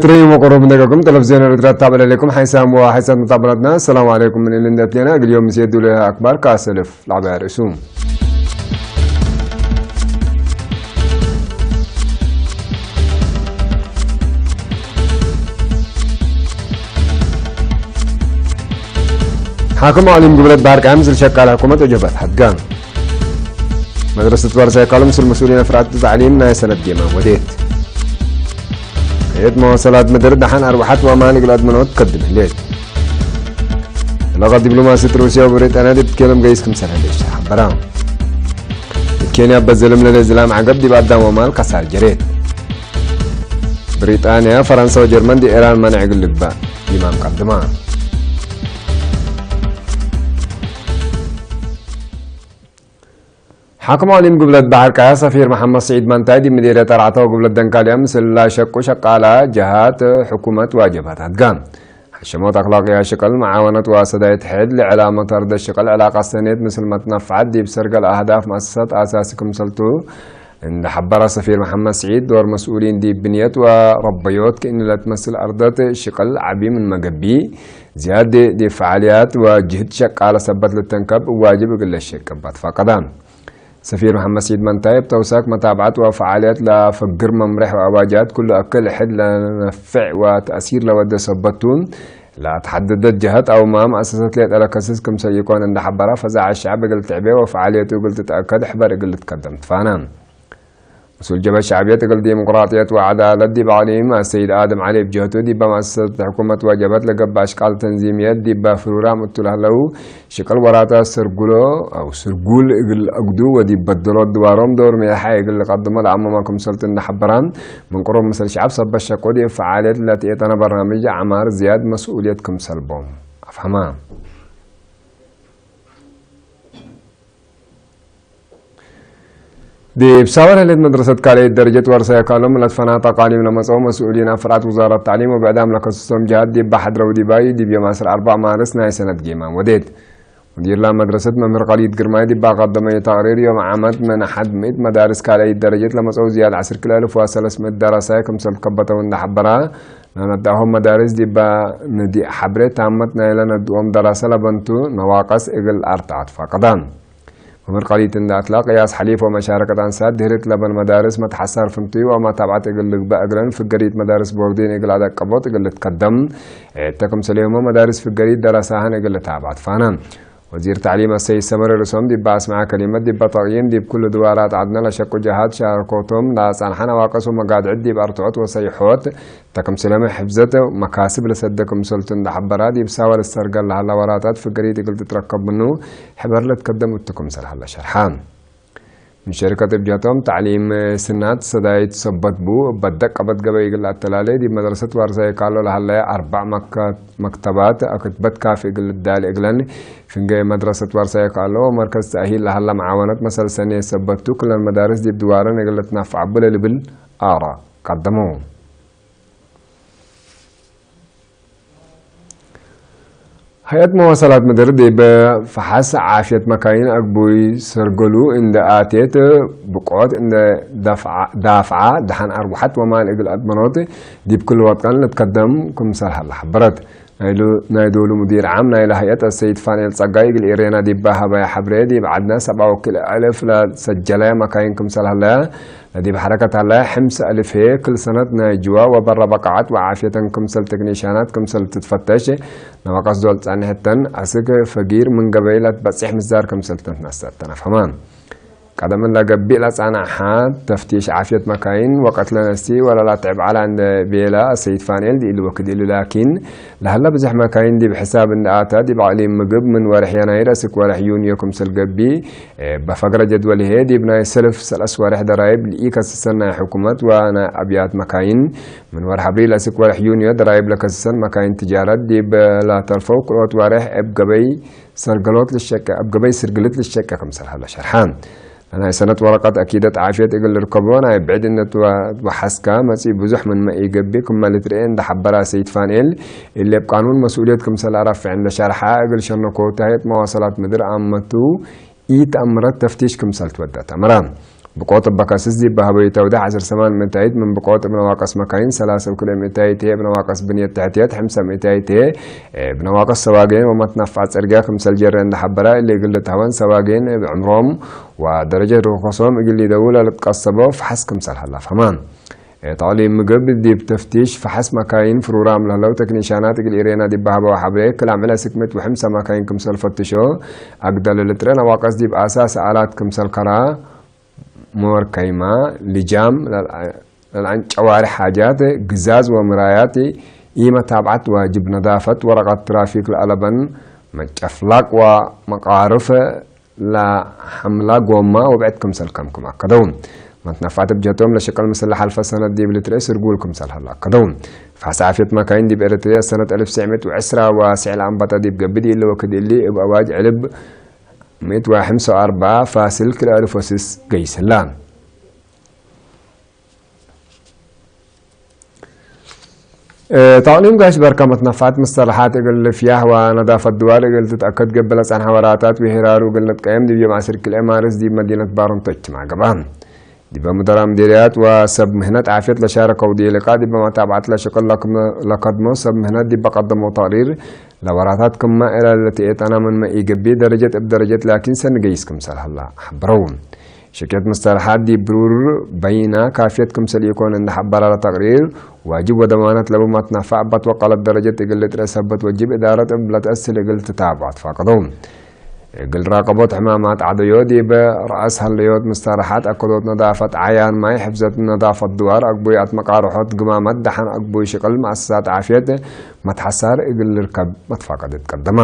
ትርእይዎ ቅሩብ እንደገኩም ቴሌቪዝዮን ኤርትራ ተታበለለኩም ሓይሳም ወሓይሳት መታበላትና። ሰላም ዓለይኩም ምን እልን ደትሌና እግልዮም ምስ የዱለ ኣክባር ካሰልፍ ላዕባ ርእሱ። ሓክም ዓሊም ግብረት ባህር ቃ ምስል ሸቃል ሕኩመት ወጀባት ሓድጋ መድረሰት ባርሳይ ካሉ ምስል መስኡሊን ኣፍራጥ ታዕሊም ናይ ሰነት ጌማ ወዴት። የት መዋሰላት ምድር ደሓን ኣርባሓት ዋማን ግላት መኖት ከድም ህሌት። ለቐ ዲፕሎማሲት ሩስያ ወብሪጣንያ ዲብ ኬሎም ገይስ ክምሰል ህሌሻ ሓበራ። ኬንያ በዘልም ለለ ዝላም ዓገብ ዲብ ኣዳም ወማል ካሳር ጀሬት። ብሪጣንያ፣ ፈረንሳ ወጀርመን ዲብ ኤራን ማንዕ እግል ልግባእ ይማም ቀድማ። ሓክም ዓሊም ግብለት ባሕር ቃያ ሰፊር መሓመድ ስዒድ መንታይ ዲብ ምዴርያ ጠራዕታዊ ግብለት ደንካልያ ምስላ ሸቁ ሸቃላ ጀሃት ሕኩመት ዋጀባት ኣድጋ። ሓሸሞት ኣክላቅያ ሽቅል መዓወነት ዋሰዳይት ሕድ ልዕላ መተርደ ሽቅል ዕላቃ ሰኔት ምስል መትነፍዓት ዲብ ሰርገል ኣህዳፍ መኣሰሳት ኣሳሲ ክምሰልቱ እንደ ሓበራ ሰፊር መሓመድ ስዒድ ዶር መስኡሊን ዲብ ብንየት ወረበዮት ክእንለት መስል ኣርደት ሽቅል ዓቢ ምን መገቢ ዝያድ ዲብ ፈዓልያት ወጅህድ ሸቃለ ሰበት ልተንከብ ዋጅብ እግለ ሸቀባት ፋቀዳ። ሰፊር መሓመድ ስዒድ መንታይ ብተውሳክ መታብዓት ወፈዓልያት ለፈግር መምርሕ ወኣዋጃት ኩሉ ኣክል ሕድ ለነፍዕ ወተእሲር ለወደ ሰበቱ ለተሓደደት ጀሀት ኣውማ መኣሰሰት ሌጠ ለከስስ ክምሰል ይኮን እንደ ሓበራ ፈዛዓ ሸዕብ እግል ትዕቤ ወፈዓልየቱ እግል ትተኣከድ ሕበር እግል ልትከደም ትፋና። مسؤول جبهة شعبية تقل ديمقراطية وعدالة دي بعليم السيد آدم علي بجهته دي بمؤسسة الحكومة وجبت لقب أشكال تنظيمية دي بفرورة متلهلو شكل وراتا سرقلو أو سرقول إقل أقدو ودي بدلو دوارهم دور ميحا إقل قدمو لعمو ما كمسلتن حبران من قرب مثل شعب صب الشقو دي فعالية التي اتنا برنامج عمار زياد مسؤولية كمسل بوم أفهمها. ዲብ ሳወር ህሌት መድረሰት ካልኣይት ደረጀት ዋርሳይ ኣካሎም ለትፈናታ ቃሊም ለመጸው መስኡሊን ኣፍራጥ ውዛረት ታዕሊም ወብዕዳም ለከስሶም ጅሃድ ዲባ ሓድረው ዲባይ ዲብ ዮም ዓሰርተ ኣርባዕ ማርስ ናይ ሰነት ጌማ ወዴት። ሙዲርላ መድረሰት መምህር ቃሊት ግርማይ ዲባ ቀደመ ተቅሪር ዮም ዓመት መን ሓድ ምእት መዳርስ ካልኣይት ደረጀት ለመጸው ዝያድ ዓስር ክልተ ኣልፍ ወሰለስ ምእት ደራሳይ ክምሰል ከበተው እንዳሓበራ ናነዳሆም መዳርስ ዲባ ንዲ ሓብሬ ታመት ናይለ ነድኦም ደራሰ ለበንቱ ነዋቀስ እግል ኣርታዓት ፋቀዳን። መምህር ቃሊት እንደ ኣትላ ቅያስ ሓሊፍ ወመሻረከት ኣንሳት ድህርት ለበን መዳርስ መትሓሳር ፍንቱይ ወማታብዓት እግል ልግባእ እግለን ፍገሪት መዳርስ ቦርዲን እግል ኣደቀቦት እግል ልትከደም። ኤተ ክምሰሌሁመ መዳርስ ፍገሪት ደረሳህን እግል ልታብዓት ፋና። ወዚር ታዕሊም ኣሰይድ ሰመረ ርእሶም ዲባ ኣስምዓ ከሊመት ዲባ ተቕይም ዲብ ኩሉ ድዋራት ዓድና ለሸቁ ጀሃት ሻርኮቶም ለኣጻንሓን ኣዋቀስ ወመጋድዕት ዲብ ኣርትዖት ወሰይሖት ተክምስለመ ሕፍዘት መካስብ ለሰደ ክምሰልቱ እንዳሓበራ ዲብ ሳወር ዝሰርገል ለሃላ ወራታት ፍገሪት እግል ትትረከብ ምኑ ሕበር ለትከደም እቱ ክምሰል ሃላ ሸርሓ። ምን ሸሪከት እብ ጀቶም ታዕሊም ስናት ሰዳይት ሰበት ቡ በደቅ ቀበት ገበይ እግል ኣተላለ ዲብ መድረሰት ዋርሳይ ካሎ ለሃለየ ኣርባዕ መከ-፣ መክተባት ኣክትበት ካፊ እግል ዳል እግለን ፍንገ መድረሰት ዋርሳይ ካሎ መርከዝ ተእሂል ለሃላ መዓወነት መሰል ሰኔ ሰበቱ ክለን መዳርስ ዲብ ድዋረን እግል ትናፍዓቡ ለልብል ኣራ ቀደሙ። ሀያት መዋሰላት ምድር ዲብ ፈሓስ ዓፍየት መካይን ኣግቡይ ሰርገሉ እንደ ኣቴት ብቆት እንደ ዳፍዓ፣ ዳፍዓ ደሓን ኣርቡሓት ወማል እግል ኣድመኖት ዲብ ክሉ ወጥቃን ልትከደም ክምሰል ሃላ ሓበረት። ናይሉ-፣ ናይ ዶሉ ሙዲር ዓም ናይለ ሀያት ኣሰይድ ፋንኤል ጸጋይ እግል ኤሬና ዲባ ሃባያ ሓብሬ ዲብ ዓድና ሰብዓ ወክል ኣልፍ ለሰጀላያ መካይን ክምሰል ሃላያ ለዲብ ሐረከት ሀላያ ሕምስ ኣልፍ ህየ ክል ሰነት ናይ ጅዋ ወበረ በቃዓት ወዓፍየተን ክምሰል ቴክኒሻናት ክምሰል ትትፈተሽ ነዋቀስ ዶል ጻንሕተን ኣስክ ፈጊር ምን ገበይ ለትበጽሕ ምዛር ክምሰል ተትነሰት ተነፍሐማን። ቀደም ለገቢእ ለጻናሓ ተፍቲሽ ዓፍየት መካይን ወቀት ለነሲ ወላላ ትዕብ ዓላ እንደ ቤላ ሰይድ ፋንኤል ዲኢሉ ወክድ ኢሉ ላኪን ለሀለ ብዙሕ መካይን ዲብ ሕሳብ እንደ ኣታ ዲብ ዕሊ ምግብ ምን ወርሕ የናይር እስክ ወርሕ ዩንዮ ክምስል ገቢ በፈግረ ጀድወል ይሄ ዲብ ናይ ሰልፍ ሰለስ ወርሕ ደራይብ ልኢከስሰን ናይ ሕኩመት ወናይ ኣብያት መካይን ምን ወርሕ ኣብሪል እስክ ወርሕ ዩንዮ ደራይብ ለከስሰን መካይን ትጃረት ዲብ ላተርፈው ክልኦት ወርሕ እብ ገበይ ሰርገሎት ልሸቀ እብ ገበይ ስርግልት ልሸቀ ክምሰል ሀለ ሸርሓ። ናይ ሰነት ወረቀት ኣኪደት ዓፍየት እግል ልርከቦ ናይ ብዕድነት ወ-፣ ወሓስካ መጺ ብዙሕ ምን መ ኢገብእ ክመ ልትርኤ እንደ ሓበራ ሰይድ ፋንኤል፣ ኢሌብ ቃኑን መስኡልየት ክምሰል ኣራፍዕ እንደ ሸርሓ እግል ሸነኮ ታየት መዋሰላት ምድር ኣመቱ ኢት ኣምረት ተፍቲሽ ክምሰል ትወደት ኣመራ። ብቆጥ በከስስ ዲብ ባህበዩ ተውዳሕ ዓሰርተ ሰማን ምእታይት ምን ብቆጥ ብነዋቀስ መካይን ሰላሳ ክልተ ምእታይት ብነዋቀስ ብንየት ትሕትየት ሓምሳ ምእታይት ብነዋቀስ ሰዋጌን ወመትናፋ ጽርግያ ክምሰል ጀረ እንደ ሓበራ ኢሌ እግል ልትሃወን ሰዋጌን ብዕምሮም ወደረጀት ርኾሶም እግል ሊደውል ልትቀሰቦ ፍሓስ ክምሰል ሀላ ፈማ። ተዕሊም ምግብ ዲብ ተፍቲሽ ፍሓስ መካይን ፍሩራም ለህለው ተክኒሻናት እግል ኢሬና ዲብ ባህበው ሓብሬ ክላም ዕለ ስክምት ወሕምሰ መካይን ክምሰል ፈትሾ። ኣግደል ልጥረ ነዋቀስ ዲብ ኣሳስ ኣላት ክምሰል ከራ ሞር ከይማ ልጃም ለልዓን ጨዋሪ ሓጃት ግዛዝ ወምራያት ኢመታብዓት ዋጅብ ነዳፈት ወረቀት ትራፊክ ለኣለበን መጨፍላቅ ወመቃርፍ ለሐምላ ጎማ ወብዕት ክምሰል ከምክም ኣከደው። መትነፋት ብጀቶም ለሸቀል ምስል ለሓልፈ ሰነት ዲብ ልትርኤ ስርጉል ክምሰል ሀላ ኣከደው። ፋሕሳ ዓፍየት መካይን ዲብ ኤርትርያ ሰነት ኣልፍ ስዕምት ወዕስራ ወስዕል ኣንባጣ ዲብ ገብድ ኢለ ወክድ እሊ እብ ኣዋጅ ዕልብ ምእት ወሓምሳ ወኣርባ ፋስል ክልኣልፍ ወስስ ገይስላ። ተዕሊም ጋሽ በርካ መትነፋት ምስተርሓት እግል ልፍያህ ወነዳፈት ድዋር እግል ትትኣከድ ገብለ ጸንሐ ወራታት ወሄራሩ እግል ንጥቀየም ዲብ ዮም ዓስር ክልኤ ማርስ ዲብ መዲነት ባሮንቶ እጅትማዕ ገብአ። ዲበ ሙደራ ምዲርያት ወሰብ ምህነት ዓፍየት ለሻረከው ዲልቃ ዲበ መታብዓት ለሽቅል ለክም-፣ ለከድሞ ሰብ ምህነት ዲበ ቀደሞ ተቅሪር ለወራታት ክማ ኤላ ለትኤጠና ምን መ ኢግቢ ደረጀት እብ ደረጀት ላኪን ሰኒ ገይስ ክምሰል ሀላ ሐብረው። ሽቅየት ምስተርሓት ዲብ ብሩር በይና ካፍየት ክምሰል ኢኮን እንደ ሐበራ ለተቅሪር ዋጅብ ወደማነት ለቡ መትናፋ እባት ወቀለት ደረጀት እግል ልጥረ ሰበት ወጅብ እዳረት እብ ለትአስል እግል ትታብዖ ትፋቀደው። እግል ራቀቦት ሕማማት ዓደዮ ዲብ ረአስ ሀለዮት ምስተርሓት ኣከዶት ነዳፈት ዓያን ማይ ሕፍዘት ነዳፈት ድዋር ኣግቡይ ኣትመቃርሖት ግማመት ደሓን ኣግቡይ ሽቅል መአሰሳት ዓፍየት መትሐሳር እግል ልርከብ መትፋቀደት ቀደማ።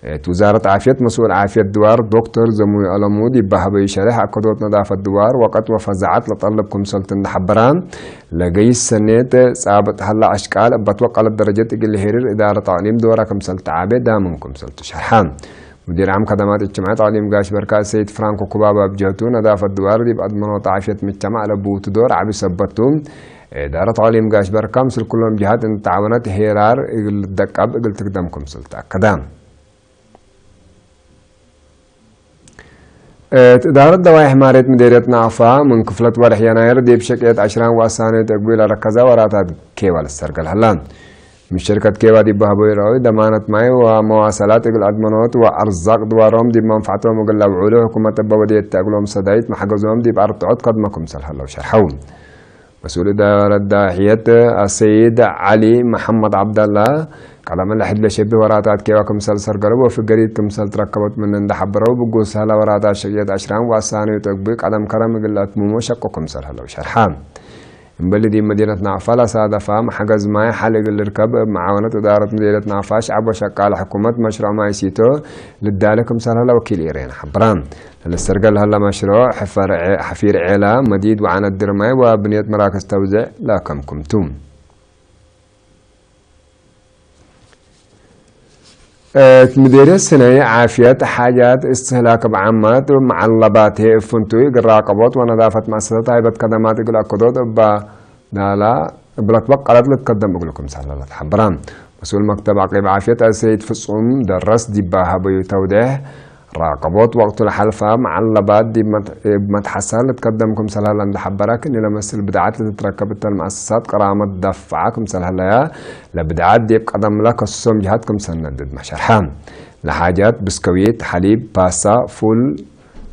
እት ውዛረት ዓፍየት መስኡል ዓፍየት ድዋር ዶክተር ዘሙይ ኣለሙ ዲብ ባህበዩ ሸርሕ ኣከዶት ነዳፈት ድዋር ወቀት ወፈዛዓት ለጠልብ ክምሰልት እንደ ሐበራ ለገይስ ሰኔት ጻብጥ ሀላ ኣሽቃል እበት ወቀለት ደረጀት እግል ሄሪር እዳረ ተዕሊም ዶራ ክምሰል ተዓቤ ዳምን ክምሰልቱ ሸርሓ። ሙዲር ዓም ከደማት እጅትማዕ ተዕሊም ጋሽ በርካ ሰይድ ፍራንኮ ኩባባ ብጀቱ ነዳፈት ድዋር ዲብ ኣድመኖት ዓፍየት ምጅተማዕ ለብውቱ ዶር ዓቢ ሰበቱ። እዳረ ተዕሊም ጋሽ በርካ ምስል ኩሎም ጅሃት እንተዓወነት ሄራር እግል ደቀብ እግል ትግደም ክምስል ተኣከዳ። እት እዳረት ደዋይሕ ማሬት ምዴርየት ናቕፋ ምን ክፍለት ወርሕ የናይር ዲብ ሸቅየት ዕሽራን ወሳኔት እግቢ ለረከዛ ወራታት ኬባ ልሰርገል ሀላ። ምሽርከት ኬባ ዲብ ባህቦ ይረአዩ ደማነት ማይ ወመዋሰላት እግል ኣድመኖት ወኣርዛቅ ድዋሮም ዲብ መንፋዕቶም እግል ለብዑሉ ሕኩመት እበ ወድየት ተእግሎም ሰዳይት መሕገዞም ዲብ ኣርትዖት ከድመ ክምሰል ሀለው ሸርሐው። መስኡል እዳረት ዳሕየት ኣሰይድ ዓሊ መሐመድ ዓብዳላ፣ ቀደም ለሕድ ለሸብህ ወራታት ኬዋ ክምሰል ሰርገረብ ወፍገሪት ክምሰል ትረከበት ምን እንደ ሐበረው፣ ብጉስ ሀላ ወራታት ሸቅየት ዕሽራን ወሳኔት እግቢ ቀደም ከረም እግል ኣትምሞ ሸቆ ክምሰል ሀለው ሸርሓ። እምበሊ ዲብ መዲነት ናቅፋ ለሳደፋ መሐገዝ ማይ ሐል እግል ልርከብ እብ መዓወነት እዳረት መዲነት ናቅፋ ሸዕብ ወሸቃል ሕኩመት መሽሮዕ ማይ ሲቶ ልዳለ ክምሰል ሀለ ወኪል ኢሬን ሐብራ። ለልሰርገል ሀለ መሽሮዕ ሕፈር ዔ-፣ ሐፊር ዔላ፣ መዲድ ወዓነት ድርማይ ወብንየት መራክዝ ተውዝዕ ለከምክምቱ። እት ምዴርየት ስነይ ዓፍየት ሓጃት እስትህላክ እብ ዓመት መዓለባት ህይ እፍንቱይ እግል ራቀቦት ወነዳፈት መአሰሰት ሃይበት ከደማት እግል ኣከዶት እባ ዳላ እብለት በቀለት ልትከደም እግልኩም ሳላላት ሓብራ። መስኡል መክተብ ዓቂብ ዓፍየት ኣሰይድ ፍጹም ደረስ ዲባ ሃበዩ ተውዴሕ ራቀቦት ወቅቱ ለሓልፋ መዓለባት ዲብ መት-፣ እብ መትሓሳ ልትከደም ክምሰል ሀላ እንደ ሓበራ ክኒ ለመስል ብድዓት ልትትረከብ እተን መአሰሳት ቀራመት ደፍዓ ክምሰል ሀለያ ለብድዓት ዲብ ቀደምላ ከስሶም ጅሃት ክምሰል ነድድ መሸርሐ። ለሓጃት ብስከዊት፣ ሐሊብ፣ ፓስታ፣ ፉል፣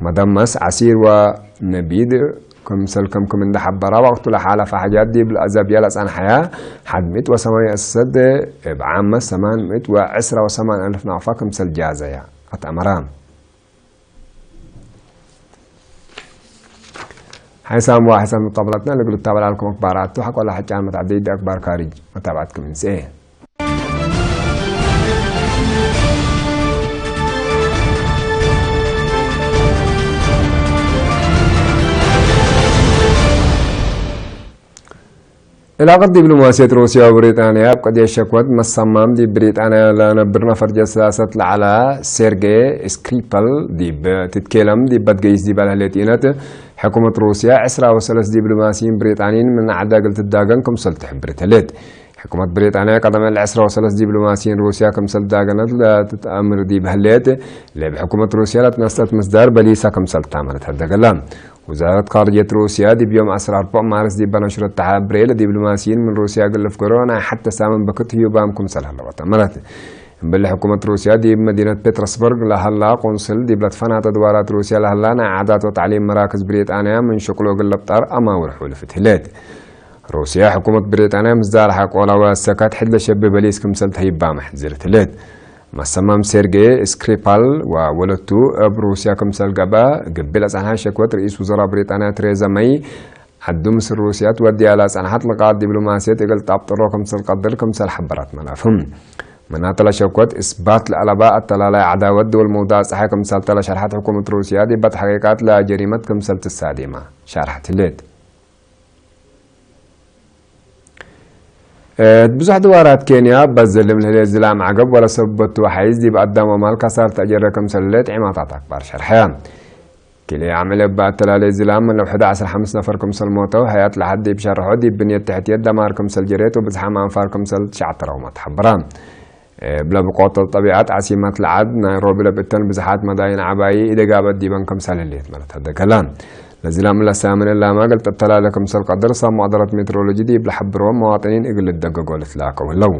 መደመስ፣ ዓሲር ወነቢድ ክምሰል ከምክም እንደ ሓበራ ወቅቱ ለሓለፈ ሓጃት ዲብ ለአዘብያ ለጸንሐያ ሓድ ምእት ወሰማንያ ሰሰደ እብ ዓመት ሰማን ምእት ወዕስራ ወሰማን አልፍ ናቅፋ ክምሰል ጃዘያ ኣትአመራ። ሓይሳም ወሓይሳም መጣበላትና ንግሉ ታበላልኩም ኣክባራቱ ሓቆላ ሕጫን መታዕደይ ኣክባር ካሪጅ መታብዓትኩም እንስኤ። ዕላቐት ዲፕሎማስያት ሩስያ ወብሪጣንያ ኣብ ቀድየት ሸኮት መሰማም ዲብ ብሪጣንያ ለነብር ነፈር ጀሳሰት ለዓላ ሴርጌ ስክሪፐል ዲብ ትትኬለም ዲብ በድገይስ ዲብ ኣልህሌት ኢነት ሕኩመት ሩስያ ዕስራ ወሰለስ ዲፕሎማሲን ብሪጣንይን ምን ዓዳ እግል ትዳገን ክምሰል ትሕብር ተሌት። ሕኩመት ብሪጣንያ ቀደመ ዕስራ ወሰለስ ዲፕሎማሲን ሩስያ ክምሰል ዳገነት ለትትኣምር ዲብ ህሌት ለብ ሕኩመት ሩስያ ለትነስጠት ምስዳር በሊሳ ክምሰል ታመረት ተደገላ። ወዛረት ካርጀት ሩስያ ዲብ ዮም ዓሰርተ ኣርባዕ ማርስ ዲብ በነሽረት ተሓብሬ ለዲፕሎማሲን ምን ሩስያ ግልፍ ገሮ ናይ ሓተ ሳምን በክት ህዩባም ክምሰል ሃለወት ኣመረት። እምበል ሕኩመት ሩስያ ዲብ መዲነት ፔትረስበርግ ለሃላ ቆንስል ዲብ ለትፈናተ ድዋራት ሩስያ ለሃላ ናይ ዓዳት ወታዕሊም መራክዝ ብሪጣንያ ምን ሽቅሎ ግለብጣር ኣማውር ሑልፍት ህለት። ሩስያ ሕኩመት ብሪጣንያ ምስ ዛርሓ ቆላዊ ኣሰካት ሕድለ ሸቢ በሊስ ክምሰል ተሂባ መሕዝርት ህለት። መሰማም ሴርጌ ስክሪፓል ወወለቱ እብ ሩስያ ክምሰል ገበ ግቢ ለጸንሓ ሸክወት ርኢስ ውዘራ ብሪጣንያ ትሬዛ መይ ዓዱ ምስ ሩስያ ትወዲያ ለጸንሓት ልቃት ዲፕሎማስያት እግል ጣብጥሮ ክምሰል ቀድር ክምሰል ሓበራት መላፍም። መናተ ለሸኮት እስባት ለአለባ ኣተላላይ ዓዳወት ድወል መውዳእ ፀሓይ ክምሰል ተለሸርሓት ሕኩመት ሩስያ ዲበት ሓቂቃት ለጀሪመት ክምሰል ትሳዴማ ሻርሓት ህሌት። እት ብዙሕ ድዋራት ኬንያ በዘልም ለህሌት ዝላም ዓገብ ወለ ሰበቱ ሓይዝ ዲብ ኣዳም ኣማል ካሳር ተጀረ ክምሰል ህሌት ዒማታት ኣክባር ሸርሐያ። ክልኤ ዓመለ እባ ኣተላሌ ዝላም ምን ለውሕደ ዓሰርተ ሓሙሽተ ነፈር ክምሰል ሞተው፣ ሀያት ለሓድ ዲብ ሸርሖ ዲብ ብንየት ትሕትየት ደማር ክምሰል ጀሬት ወብዝሓም ኣንፋር ክምሰል ትሽዓተ ረውማ ተሓበራ። እብ ለብቆት ጠቢዓት ዓሲመት ለዓድ ናይሮቢ ለብእተን ብዝሓት መዳይን ዓባይ ኢደጋበት ዲበን ክምሰል ህልየት ማለት ተደገላ። ለዝላም ለሳምን እላማ ገልጠ ተላለ ክምሰል ቀድር ሳብ መቅደረት ሜትሮሎጂ ዲብ ለሐብሮ መዋጥኒን እግል ልደገጎ ልትላከው ህለው።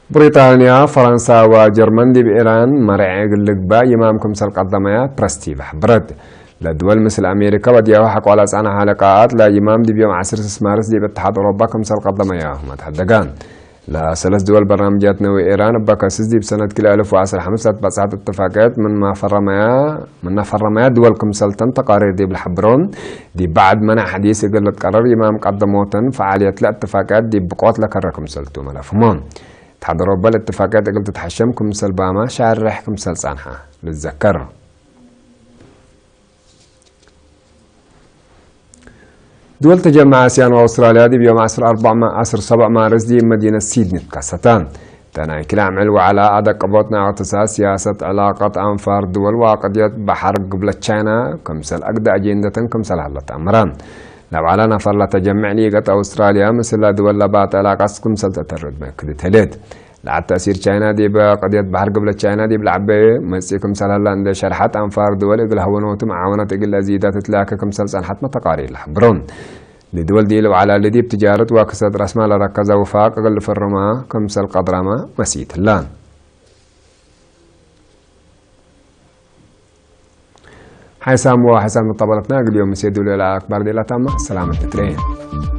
ብሪጣንያ፣ ፈረንሳ ወጀርመን ዲብ ኢራን መርዐ እግል ልግባእ ይማም ክምሰል ቀደመያ ፕረስ ቲቪ ሐብረት። ለድወል ምስል ኣሜሪካ ወድያሁ ሐቋላ ጻና ሐለቃት ለይማም ዲብ ዮም ዓሰርተ ስስ ማርስ ዲብ እትሓድ ኦሮባ ክምሰል ቀደመያ ሁመት ሐደጋ። ለሰለስ ድወል በርናምጃት ነዊ ኢራን እባ ከስስ ዲብ ሰነት ክልኤ እልፍ ወዓሰርተ ሓሙሽተ በጽሐት እትፋቅየት ምን ማፈረመያ ምናፈረመያ ድወል ክምሰልተን ተቃሪር ዲብ ለሐብሮ፣ ዲብ ባዕድ መናዕ ሐዲስ እግል ልትቀረር ይማም ቀደሞተን ፈዓልየት ለእትፋቅያት ዲብ ብቆት ለከረ ክምሰልቱ መለፍሞ። ተሓደሮበ ለእትፋቅያት እግል ትትሐሸም ክምሰል ባማ ሻርሕ ክምሰል ጻንሓ ልዘከር። ድወል ተጀመ ኣስያን ወኣውስትራልያ ዲብ ዮም ዓሰርተ ኣርባዕ ማ-፣ ዓሰርተ ሰብዕ ማርስ ዲብ መዲነት ሲድኒ ትከሰተ። ተናይ ክላዕ ምዕል ወዓላ ኣደቀቦት ናይ እቅትሳድ፣ ሲያሰት፣ ዕላቀት ኣንፋር ድወል ወቅድየት በሓር ግብለት ቻይና ክምሰል ኣግደ ኣጀንደተን ክምሰል ሃለት ኣምራ። ለብዓላ ነፈር ለተጀምዕ ሊገት ኣውስትራልያ ምስላ ድወል ለባት ዕላቀት ክምሰል ተተርድ መክድ ተሌት። ለዓድ ተእሲር ቻይና ዲብ ቅድየት በሓር ግብለት ቻይና ዲብ ለዓበ መጽኢ ክምሰል ሃላ እንደ ሸርሓት ኣንፋር ድወል እግል ሃወኖቱ መዓወነት እግል ኣዚዳት ትላከ ክምሰል ጸንሓት መተቃሪ ለሕብሮ። ንድወል ዲል ወዓላ ልዲብ ትጃረት ወክሰት ረስማ ለረከዘ ውፋቅ እግል ፈርማ ክምሰል ቀድራማ መሲትላ። ሓይሳም ወሓይሳም መጣበለትና እግል ዮም ምሴ ድውል ለላ ኣክባር ዴላታማ ሰላመት ትትለየ።